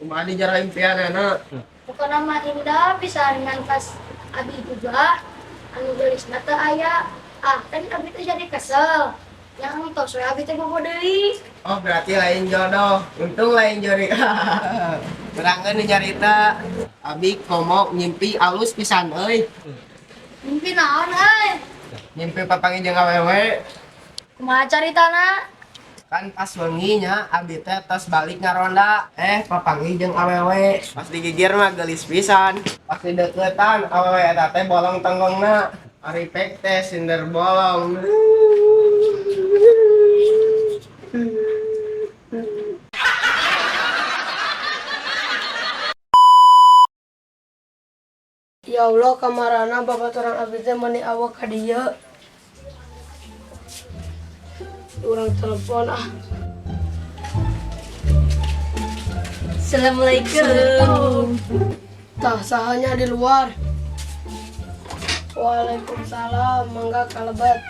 Kumaha di jara impianana? Pokona mah indah pisan ngan pas abi juga anu geulisna teu aya. Ah, kan abi teh jadi kesel. Yang entos we abi teh bobo deui. Oh, berarti lain jodoh. Untung lain jori. Terangkeun nu nyarita. Abi komo ngimpi alus pisan euy. Mimpi naon euy? Ngimpi papanggih jeung awewe. Kumaha caritana? Kan pas wengi nya abi teh tos balik ngaronda. Papanggih jeung awewe. Pas digigir mah geulis pisan. Pas dideukeutan awewe eta teh bolong tenggongna. Ari pek teh sinder bolong. Ya Allah, kamarana babaturan abdi teh meuni awak ka dieu. Urang telepon ah. Assalamualaikum. Tah sahanya di luar. Waalaikumsalam, mangga kalebet.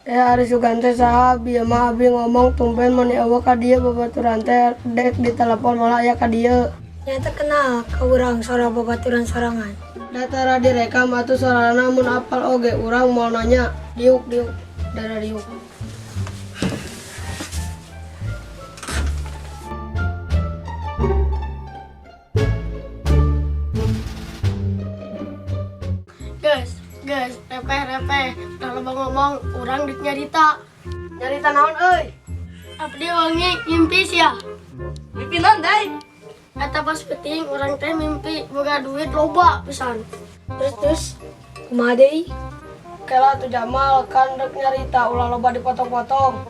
Ari sugan teh saha bieu mah abi ngomong tumben meuni awak ka dieu babaturan teh dek di telepon malah aya ka dieu. Nyata kenal ka urang sora babaturan sorangan. Datara direkam atuh sorana mun apal oge urang moal nanya. Diuk diuk dara diuk. Guys, guys, repeh repeh. Kalau bang ngomong, orang dik nyarita. Nyarita naon euy? Abdi wangi mimpi sia. Mimpi naon dai? Eta pas penting orang teh mimpi boga duit loba pisan. Terus terus kumaha deui? Kela tuh Jamal kan rek nyarita ulah loba dipotong-potong.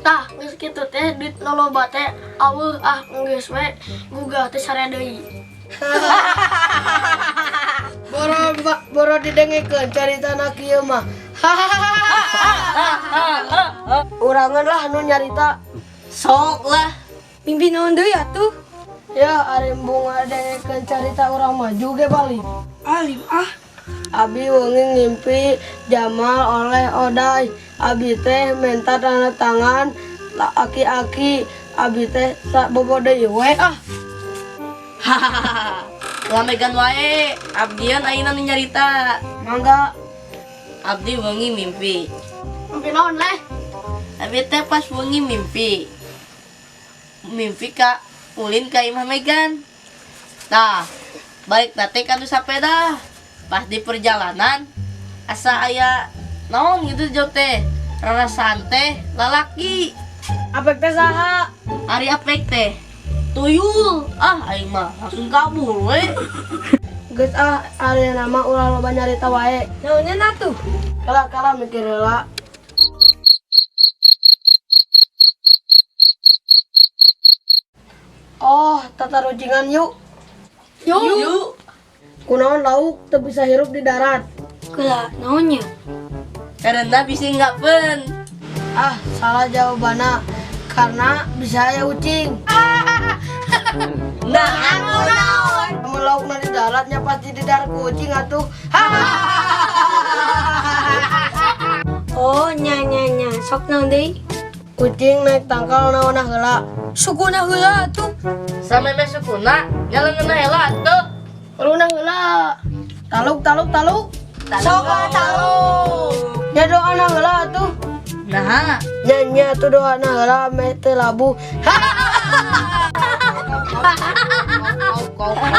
Tah, geus kitu teh duit loba teh aweuh ah geus we gugah teh sare deui. Boro boro didengekeun caritana kieu mah. Urangan lah nu nyarita. Sok lah. Mimpi naon deui atuh? Ya ari embung ngadengekeun carita urang maju ge balik. Alim ah. Abi wengi ngimpi Jamal oleh Oday. Abi teh minta tanda tangan aki-aki. Abi teh tak bobo deui we ah. Hahaha. Lamegan wae, abdian ayeuna nu nyarita. Mangga. Abdi wengi mimpi. Mimpi naon leh? Abi teh pas wengi mimpi. Mimpi ka ulin ka imah Megan. Tah, balik teh ka nu sapeda. Pas di perjalanan asa aya naon gitu jauh teh. Rarasaan teh lalaki. Apek teh saha? Ari apek teh tuyul. Ah, aing mah langsung kabur we. Geus ah ari nama ulah loba nyarita wae. Naonnya na tuh? Kala kala mikir heula. Oh, tatarucingan yuk. Yuk. Yuk. Kunaon lauk teu bisa hirup di darat. Kela naonnya? Karena bisa nggak pen. Ah, salah jawabanna. Karena bisa aya ucing. Nah, aku naon. Mun laukna di daratnya pasti di darat kucing atuh. Oh, nya nya nya. Sok naon deui? Kucing naik tangkal naonna heula. Sukuna heula atuh. Sameme sukuna nyalengeuna heula atuh. Uluna heula. Taluk taluk taluk. Sok taluk. Nya doana heula atuh. Nah, Nya nya atuh doana heula meh teu labuh. Kau kau.